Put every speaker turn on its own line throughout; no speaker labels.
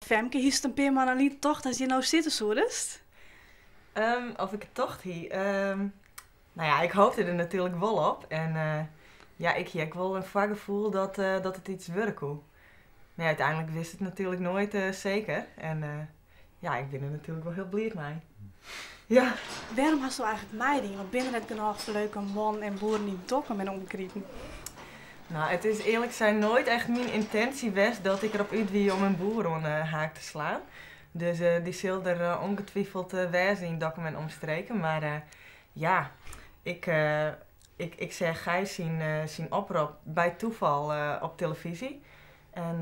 Femke, hiest in pear moanne lyn tocht datst hjir no sitte soest?
Of ik it tocht hie? No ja, ik hoopte der natuerlik wol op. En ja, ik hie ek wol in foargefoel dat it iets wurde koe. Mar ja, úteinlik witst it natuerlik noait seker. En ja, ik bin der natuerlik wol hiel bliid mei. Ja.
Wêrom hasto eigenlik meidien? Want binne der net genôch leuke mannen en boeren yn Dokkum en omkriten?
No, it is earlik sein noait echt myn yntinsje west dat ik derop út wie om in boer oan de haak te slaan. Dus dy sil der ongetwijfeld wêze yn Dokkum en omstreken. Mar ja, ik seach Gijs syn oprop by toefal op telefyzje. En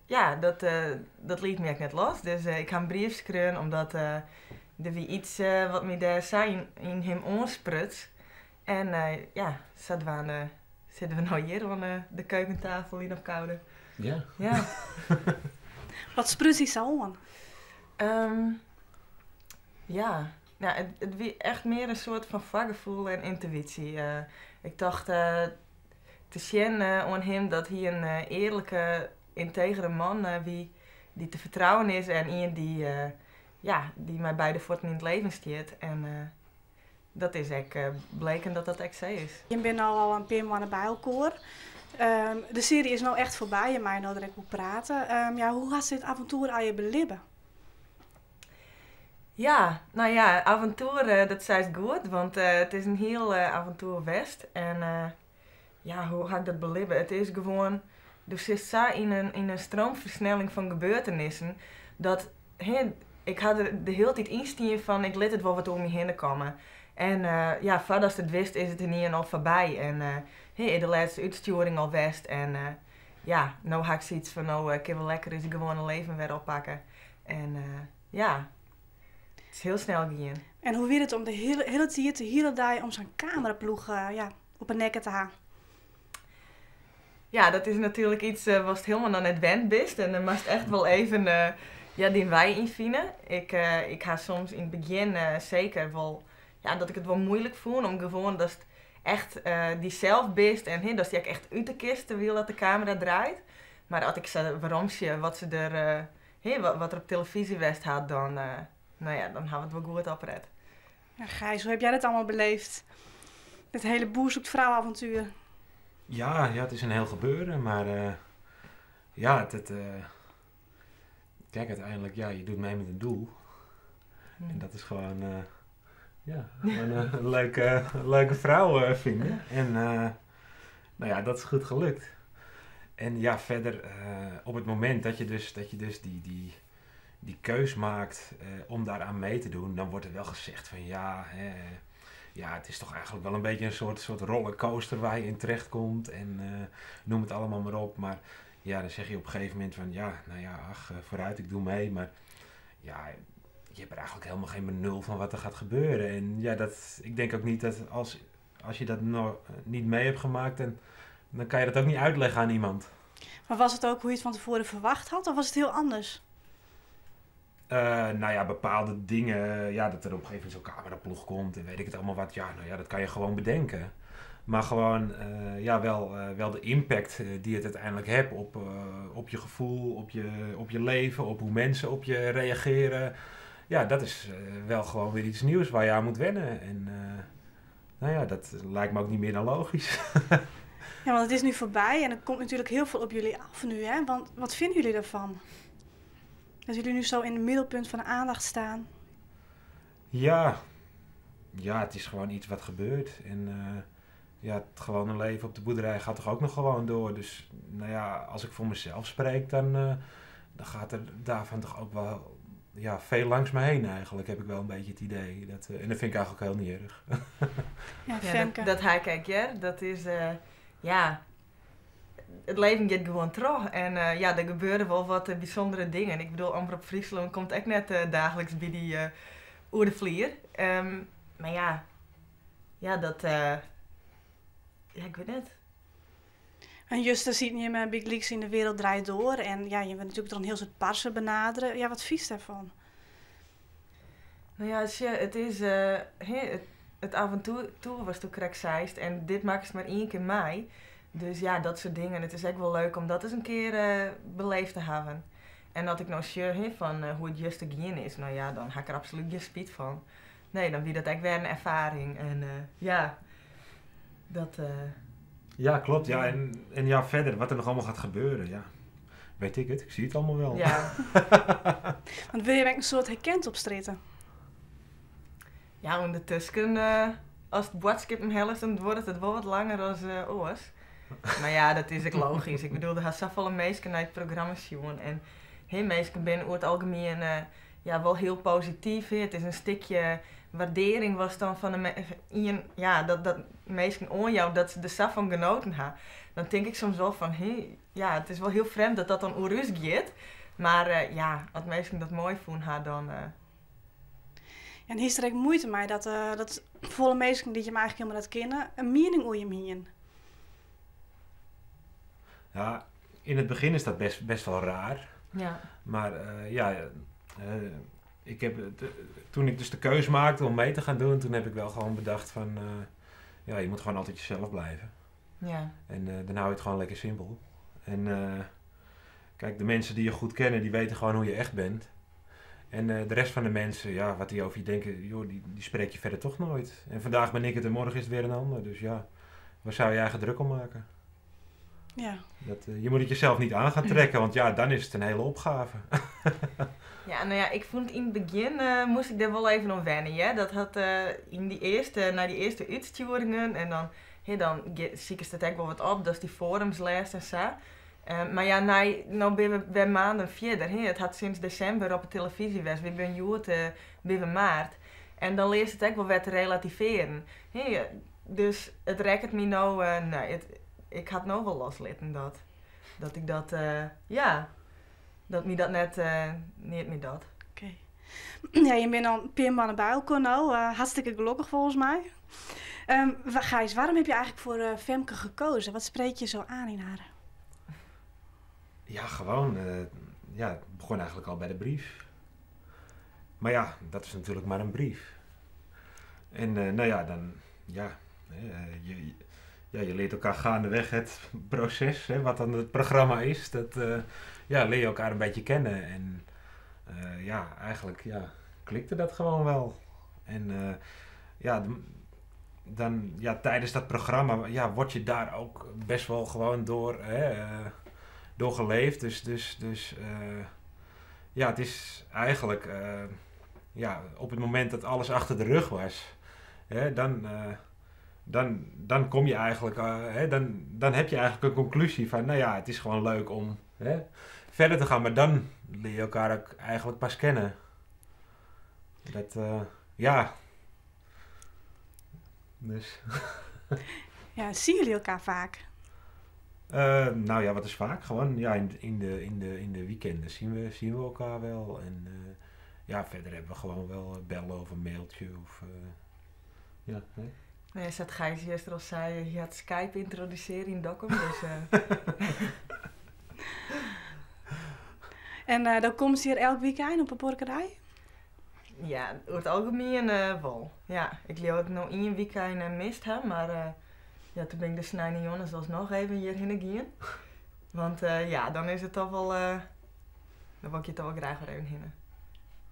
ja, dat liet my ek net los. Dus ik ha in brief skreaun omdat der wie iets wat my dêr sa yn him oanspruts. En ja, sadwaande sitte we no hjir oan de keukentafel yn Abcoude.
Ja.
Ja.
Wat spruts dy sa oan?
Ja, no, it wie echt mear in soart fan foargefoel en yntuïsje. Ik tocht te sjen oan him dat hy in earlike, yntegere man wie dy't te fertrouwen is en ien dy't, ja, dy't mei beide fuotten yn it leven stiet. En dat is ek bleken dat dat ek sa is.
Jim binne no al in pear moanne by elkoar. De searje is no echt foarby, je meie no der ek oer prate. Ja, hoe hast dit avontoer allegear belibbe?
Ja, no ja, avontoer, dat seist goed, want it is in hiel avontoer west. En ja, hoe ha ik dat belibbe? It is gewoan, do sitst sa yn in stroomfersnelling fan gebeurtenissen, dat, hè, ik ha der de hiele tiid yn stien fan ik lit it wol wat oer my hinne komme. En ja, foardatst it witst is it ynienen al foarby en, hè, is de lêste útstjoering al west en ja, no ha ik sayts fan no kinne we lekker ús gewoane leven wer oppakke. En ja, it is hiel snel gien.
En hoe wie it om de hiele tiid, de hiele dei om sa'n kameraploech, ja, op 'e nekke te ha?
Ja, dat is natuerlik iets watst hielendal noch net wend bist en dan moatst echt wol even, ja, dyn wei yn fine. Ik ha soms yn it begjin seker wol, ja, dat ik it wol muoilik fûn om gewoan datst echt dysels bist en, hè, datst dy ek echt ute kinst terwyl dat de kamera draait. Mar as ik sa weromsjoch wat se der, hè, wat der op telefyzje west hat, dan, no ja, dan ha we it wol goed opret.
Ja, Gijs, hoe heb jij dat allemaal beleefd? Dit hele Boer zoekt vrouw avontuur.
Ja, ja, het is een heel gebeuren, maar ja, het, kijk, uiteindelijk, ja, je doet mee met een doel. En dat is gewoon, ja, gewoon een leuke vrouw vinden. En nou ja, dat is goed gelukt. En ja, verder, op het moment dat je dus, dat je dus die, die, die keus maakt om daaraan mee te doen, dan wordt er wel gezegd van ja, hè, ja, het is toch eigenlijk wel een beetje een soort rollercoaster waar je in terechtkomt en noem het allemaal maar op. Maar ja, dan zeg je op een gegeven moment van ja, nou ja, ach, vooruit, ik doe mee. Maar ja, je hebt er eigenlijk helemaal geen benul van wat er gaat gebeuren. En ja, dat, ik denk ook niet dat als je dat nog niet mee hebt gemaakt, dan kan je dat ook niet uitleggen aan iemand.
Maar was het ook hoe je het van tevoren verwacht had, of was het heel anders?
Nou ja, bepaalde dingen, ja, dat er op een gegeven moment zo'n cameraploeg komt en weet ik het allemaal wat. Ja, nou ja, dat kan je gewoon bedenken. Maar gewoon ja, wel de impact die het uiteindelijk heeft op je gevoel, op je leven, op hoe mensen op je reageren. Ja, dat is wel gewoon weer iets nieuws waar je aan moet wennen. En nou ja, dat lijkt me ook niet meer dan logisch.
Ja, want het is nu voorbij en er komt natuurlijk heel veel op jullie af nu, hè? Want wat vinden jullie daarvan? Dat jullie nu zo in het middelpunt van de aandacht staan.
Ja, ja, het is gewoon iets wat gebeurt. En ja, het gewone leven op de boerderij gaat toch ook nog gewoon door. Dus nou ja, als ik voor mezelf spreek, dan gaat er daarvan toch ook wel, ja, veel langs me heen eigenlijk, heb ik wel een beetje het idee. Dat en dat vind ik eigenlijk heel niet erg.
Ja,
Ja,
Femke.
dat ha ik ek, ja. Dat is, ja, it leven giet gewoan troch. En ja, der gebeure wol wat bysûndere dingen. Ik bedoel, Omrop Fryslân komt ek net daagliks by dy oer de flier. Mar ja, ja, dat, ja, ik wit net.
En juster sieten jim bygelyks yn De Wereld Draait Door. En ja, je wurdt natuerlik troch in hiel soad parse benadere. Ja, wat fynst dêrfan?
Nou ja, sjoch, it is, hè, it avontoer watsto krekt seist. En dit makkest mar ien kear mei. Dus ja, dat soart dingen. It is ek wol leuk om dat ris in kear beleefd te hawwen. En as ik no sjoch, hè, fan hoe't it juster gien is, no ja, dan ha ik der absolút gjin spyt fan. Nee, dan wie dat ek wer in erfaring. En ja, dat...
Ja, klopt. Ja, en ja, verder, wat er nog allemaal gaat gebeuren, ja. Weet ik het, ik zie het allemaal wel.
Ja.
Want wil je een soort herkend op strjitte?
Ja, ûndertusken, as it boadskip him helle is, dan duorret it wol wat langer as oars. Mar ja, dat is ek logysk. Ik bedoel, der ha safolle minsken nei it programma sjoen. En hè, minsken binne oer it algemien ja, wol hiel posityf. Hè. It is in stikje waardering watst dan fan de ien, ja, dat, dat minsken oanjouwe dat se der sa fan genoten ha. Dan tink ik soms wol fan, hè, ja, it is wol hiel frjemd dat dat dan oer ús giet. Mar ja, as minsken dat moai fûn ha, dan...
En hiest der ek muoite mei dat folle minsken dy't jim eigentlik hielendal net kenne, in miening oer jim hienen?
Ja, in het begin is dat best wel raar. Maar ja, ik heb, toen ik dus de keus maakte om mee te gaan doen, toen heb ik wel gewoon bedacht van, ja, je moet gewoon altijd jezelf blijven. En dan hou je het gewoon lekker simpel. En de mensen die je goed kennen, die weten gewoon hoe je echt bent. En de rest van de mensen, ja, wat die over je denken, joh, die spreek je verder toch nooit. En vandaag ben ik het en morgen is het weer een ander. Dus ja, waar zou je eigen druk om maken? Dat je moet het jezelf niet aan gaan trekken, want ja, dan is het een hele opgave.
Ja, nou ja, ik vond in het begin moest ik daar wel even om wennen. Hè? Dat had in die eerste, na die eerste uitsturingen en dan, hè, dan zie ik het ook wel wat op, dat is die forums leest en zo. Maar ja, nee, nou ben we weer maanden verder. Hè? Het had sinds december op de televisie geweest. We zijn nu ben we maart. En dan leert het ook wel weer te relativeren. Hè? Dus het rekt me nou, nee, het, ik had nou wel loslitten dat. Dat ik dat, ja, dat me dat net, niet meer dat.
Oké. Ja, je bent al een paar maanden bij elkaar nou. Hartstikke gelukkig volgens mij. Gijs, waarom heb je eigenlijk voor Femke gekozen? Wat spreek je zo aan in haar?
Ja, gewoon. Ja, het begon eigenlijk al bij de brief. Maar ja, dat is natuurlijk maar een brief. En nou ja, dan, ja, hè je, je, ja, je leert elkaar gaandeweg het proces, hè, wat dan het programma is. Dat ja, leer je elkaar een beetje kennen. En ja, eigenlijk, ja, klikte dat gewoon wel. En ja, dan, ja, tijdens dat programma, ja, word je daar ook best wel gewoon door, hè door geleefd. Dus ja, het is eigenlijk ja, op het moment dat alles achter de rug was, hè, dan dan, dan kom je eigenlijk hè, dan, dan heb je eigenlijk een conclusie van, nou ja, het is gewoon leuk om, hè, verder te gaan. Maar dan leer je elkaar ook eigenlijk pas kennen. Dat ja. Dus.
Ja, zien jullie elkaar vaak?
Nou ja, wat is vaak? Gewoon, ja, in de weekenden zien we elkaar wel. En ja, verder hebben we gewoon wel bellen of een mailtje of ja, hè?
Nou ja, zat Gijs gisteren al zei, je had Skype introduceren in Dokkum, dus.
En dan komt ze hier elk weekend op een boerderij?
Ja, over het algemeen wel. Ja, ik leer ook nog één weekend mist, hè, maar ja, toen ben ik de Snijn en Jonas alsnog even hierheen gegaan. Want ja, dan is het toch wel, dan wil ik je toch wel graag weer even heen.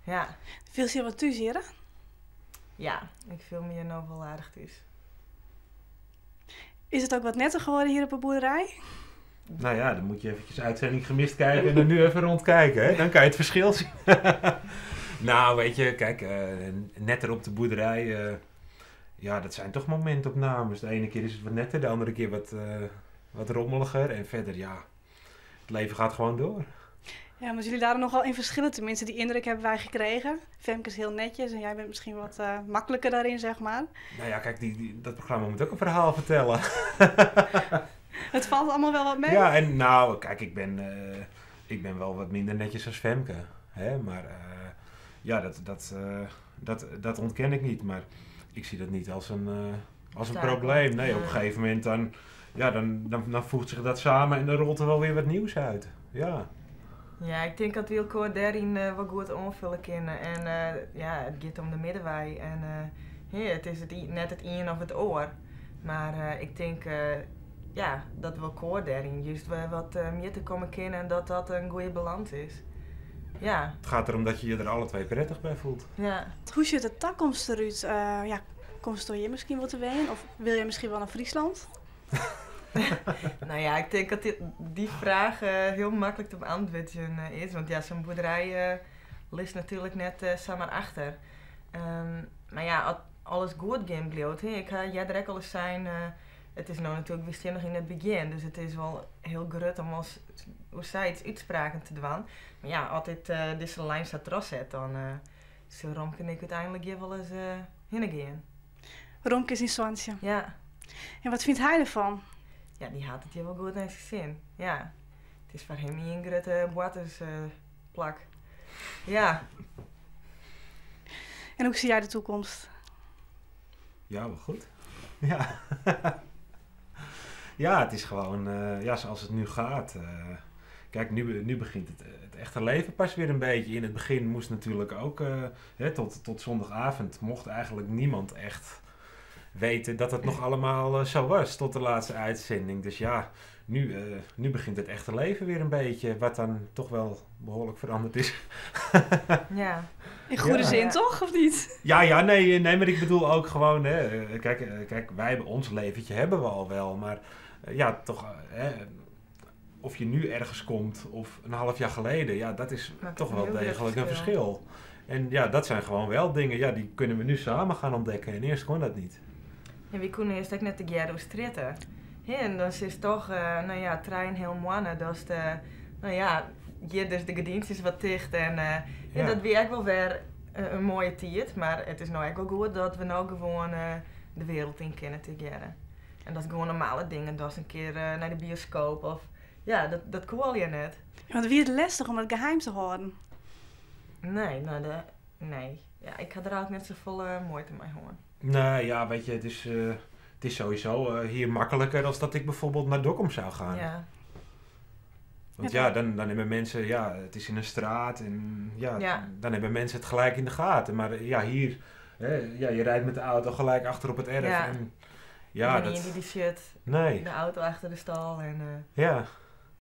Ja.
Viel je wat thuis hier, hè?
Ja, ik voel me hier nog wel aardig thuis.
Is het ook wat netter geworden hier op de boerderij?
Nou ja, dan moet je eventjes uitzending gemist kijken en dan nu even rondkijken. Hè? Dan kan je het verschil zien. Nou, weet je, kijk, netter op de boerderij. Ja, dat zijn toch momentopnames. De ene keer is het wat netter, de andere keer wat rommeliger. En verder, ja, het leven gaat gewoon door.
Ja, maar jullie daar nogal in verschillen. Tenminste, die indruk hebben wij gekregen. Femke is heel netjes en jij bent misschien wat makkelijker daarin.
Nou ja, kijk, dat programma moet ook een verhaal vertellen.
Het valt allemaal wel wat mee.
Ja, en nou, kijk, ik ben wel wat minder netjes als Femke. Hè? Maar ja, dat ontken ik niet. Maar ik zie dat niet als een
Taak.
probleem. Nee, op een gegeven moment dan voegt zich dat samen en dan rolt er wel weer wat nieuws uit. Ja.
Ja, ik denk dat we elkaar daarin wel goed aanvullen kunnen. En ja, het gaat om de middenwei. En ja, het is net het een of het oor. Maar ik denk dat we elkaar daarin juist wel wat meer te komen kennen en dat dat een goede balans is. Ja.
Het gaat erom dat je je er alle twee prettig bij voelt.
Ja.
Hoe ziet de toekomst eruit? Ja, komst do hjir miskien wol te wenjen? Of wil je misschien wel naar Friesland?
Nou ja, ik denk dat die vraag heel makkelijk te beantwoorden is. Want ja, zo'n boerderij ligt natuurlijk net zomaar achter. Maar ja, als alles goed gaat, blijft, hè. Ik ga jij er ook al eens zijn. Het is nou natuurlijk weer nog in het begin. Dus het is wel heel groot om als hoe zij het uitspraken te doen. Maar ja, als dit deze lijn staat erop zet, dan zullen Romke en ik uiteindelijk hier wel eens heen gaan.
Romke is in Zwansje.
Ja.
En wat vindt hij ervan?
Ja, die had het hier wel goed naar zijn zin. Ja. Het is voor hem een grote botersplak. Ja.
En hoe zie jij de toekomst?
Ja, wel goed. Ja. Ja, het is gewoon, ja, zoals het nu gaat. Kijk, nu begint het echte leven pas weer een beetje. In het begin moest natuurlijk ook, hè, tot zondagavond mocht eigenlijk niemand echt weten dat het nog allemaal zo was tot de laatste uitzending. Dus ja, nu begint het echte leven weer een beetje, wat dan toch wel behoorlijk veranderd is.
Ja.
In goede zin, toch? Of niet?
Ja, ja, nee, nee, maar ik bedoel ook gewoon, hè, kijk, wij hebben ons leventje hebben we al wel, maar ja, toch, hè, of je nu ergens komt of een half jaar geleden, ja, dat is
Maakt
toch
een
wel
heel groot
degelijk een
verschil.
verschil. En ja, dat zijn gewoon wel dingen, ja, die kunnen we nu samen gaan ontdekken en eerst kon dat niet.
Ja, we konden eerst ook net de Gerdo stritten. Hè, en dan is het toch, nou ja, trein heel mannen, dat is de, nou ja, hier dus de gedienst is wat dicht en ja, dat wie ook wel weer een mooie tijd, maar het is nou ook wel goed dat we nou gewoon de wereld in kunnen te geren. En dat gewoon normale dingen, dat is een keer naar de bioscoop of, ja, dat kon je net.
Ja, want wie het lastig om het geheim te houden?
Nee, nou, de, nee. Ja, ik had er ook net zoveel moeite mee hoor.
Nee, ja, weet je, het is sowieso hier makkelijker als dat ik bijvoorbeeld naar Dokkum zou gaan. Want ja, dan hebben mensen, ja, het is in een straat en ja, dan hebben mensen het gelijk in de gaten. Maar ja, hier, hè, ja, je rijdt met de auto gelijk achter op het erf. En, ja,
En
dat
die, die shit,
Nee.
de auto achter de stal en
Ja.